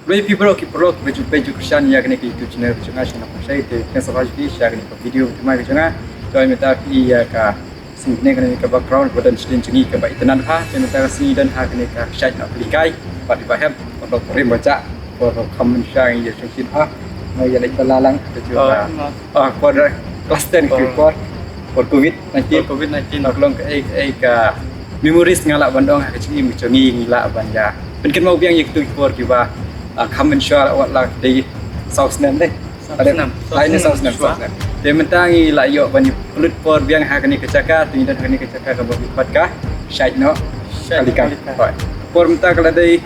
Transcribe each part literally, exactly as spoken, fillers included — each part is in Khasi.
Wei phi baroh ki paralok kiba ju peit ju kyrshan ïa kane ka YouTube channel ka jong nga, sha na pyrshah te ïa sngewbha sha kane ka video thymmai ka jong nga. Te mynta phi ïa ka sngewbha kane ka background ba don sdien jong ngi kaba itynnad bha. Te mynta ka sngi don ha kane ka kshaid noh kali kai bad iba hep paralok rim ba jah, paralok kham mynshuwa ïa shong shin ha. Nga ïa leit ba la lang ka ju. Ah, por class ten ki por, por covid nineteen. Por covid nineteen. Ka long ka ei ei ka memories nga lah ban ong ha ka jingim ka jong ngi, ngi lah ban ïa pynkynmaw biang ïa kitu ki por kiba kham mynshuwa, wat la dei saw snem dei. Saw snem. Ai ne saw snem, saw snem. Te mynta ngi lah ïoh ban ïa pynlut por biang ha kane ka jaka, te ngi don ha kane ka jaka kaba ki pat ka kshaid noh kali kai. Por mynta ka la dei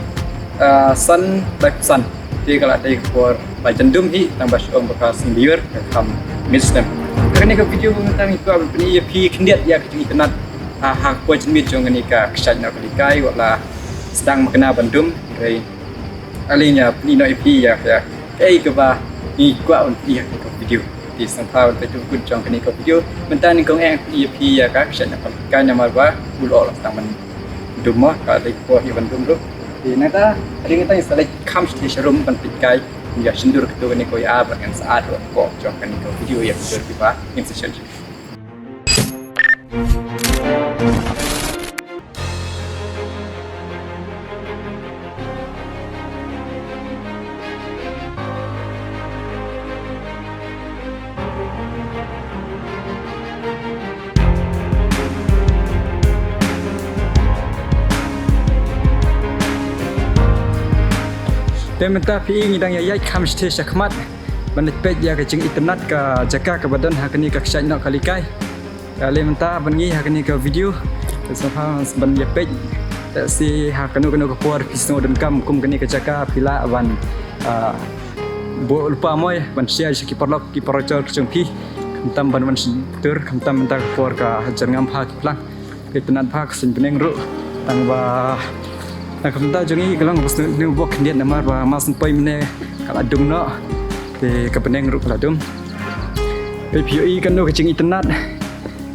san, dei san. Te ka la dei ka por ba jan dum hi, tang ba shu ong ba ka sngi biur ka kham mih snem. Kane ka video ba mynta ngi kwah ban pyni ïa phi khyndiat ïa ka jingitynnad ha ka por janmiet jong kane ka kshaid noh kali kai, wat la sdang makna ban dum. Hynrei ale ngi ïa pyni noh ïa phi ïa ka, kaei kaba ngi kwah ban pyni ha kane ka video. Te sngewbha ban peit haduh kut jong kane ka video. Mynta ngi kong eng pyni ïa phi ïa ka kshaid noh kali kai namar ba u la ol la sdang ban dum mo, ka dei ka por ïa ban dum ruh. Te nangta hadien nangta ngi sa leit kham shatei sharum ban peit kai, ïa shyndur katu kane ko ïa ban ngan sa add ruh ko jong kane ka video ïa ka dur kiba ngan sa share. Te mynta phi ngi dang ïa ïaid kham shatei shakhmat ban leit peit ïa ka jingitynnad ka jaka kaba don ha kane ka kshaid noh kali kai. Ale mynta ban ngi ha kane ka video, te sngewbha ban ïa peit. Te shi ha kano kano ka por phi sngew donkam kum kane ka jaka phi lah ban, ah, buh lypa moi ban share sha ki paralok ki parajor ka jong phi. Khamtam ban wan shim tur, khamtam mynta ka por ka jan ngam bha ki phlang. Ka itynnad bha ka suiñ bneng ruh. Tang ba na ka bynta jong ngi ka long ba sngewbha khyndiat namar ba mar syn poi mynne ka la dum noh. Te ka bneng ruh ka la dum. Phi ïohi kano ka jingitynnad.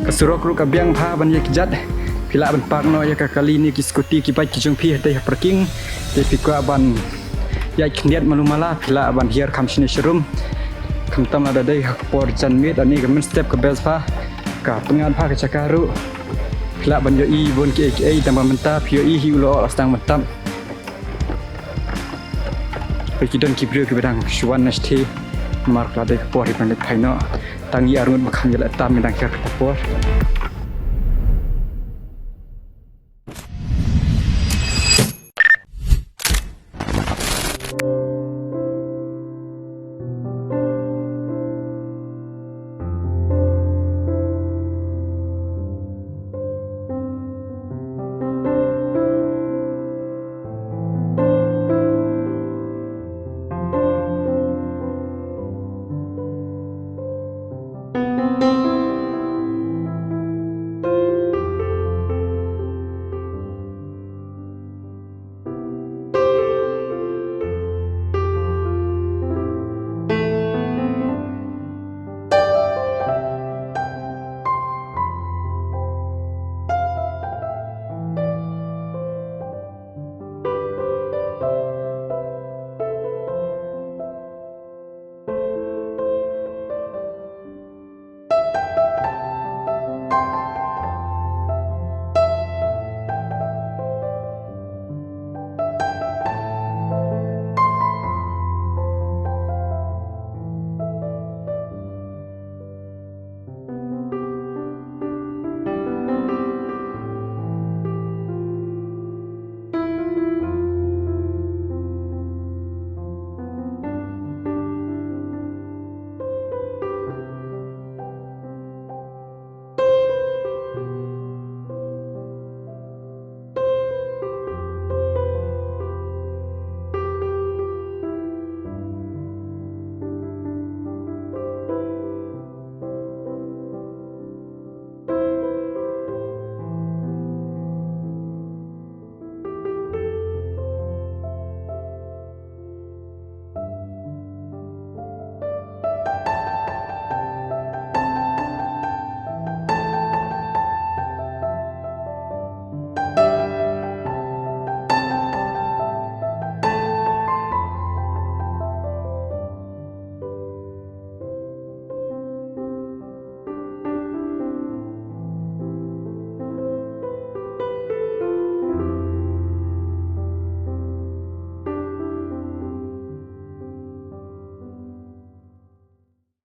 Ka surok ruh ka biang bha ban ïa kjat. Phi lah ban park noh ïa ka kali ne ki scooty ki bike ki jong phi hatei ha parking. Te phi kwah ban ïaid khyndiat malu mala phi lah ban hiar kham shane sharum. Khamtam lada dei ha ka por janmiet, ani ka mynstep ka best bha. Ka pyngngad bha ka jaka ruh. Phi lah ban ïohi bun kiei kiei, tang ba mynta phi ïohi hi u la ol la sdang ban tap. Peit ki don ki briew kiba dang shu wan na shatei. Namar ka la dei ka por hi ban leit phai noh. Tang ngi arngut ba kham ïaleh tam ngi dang hiar kata ka por.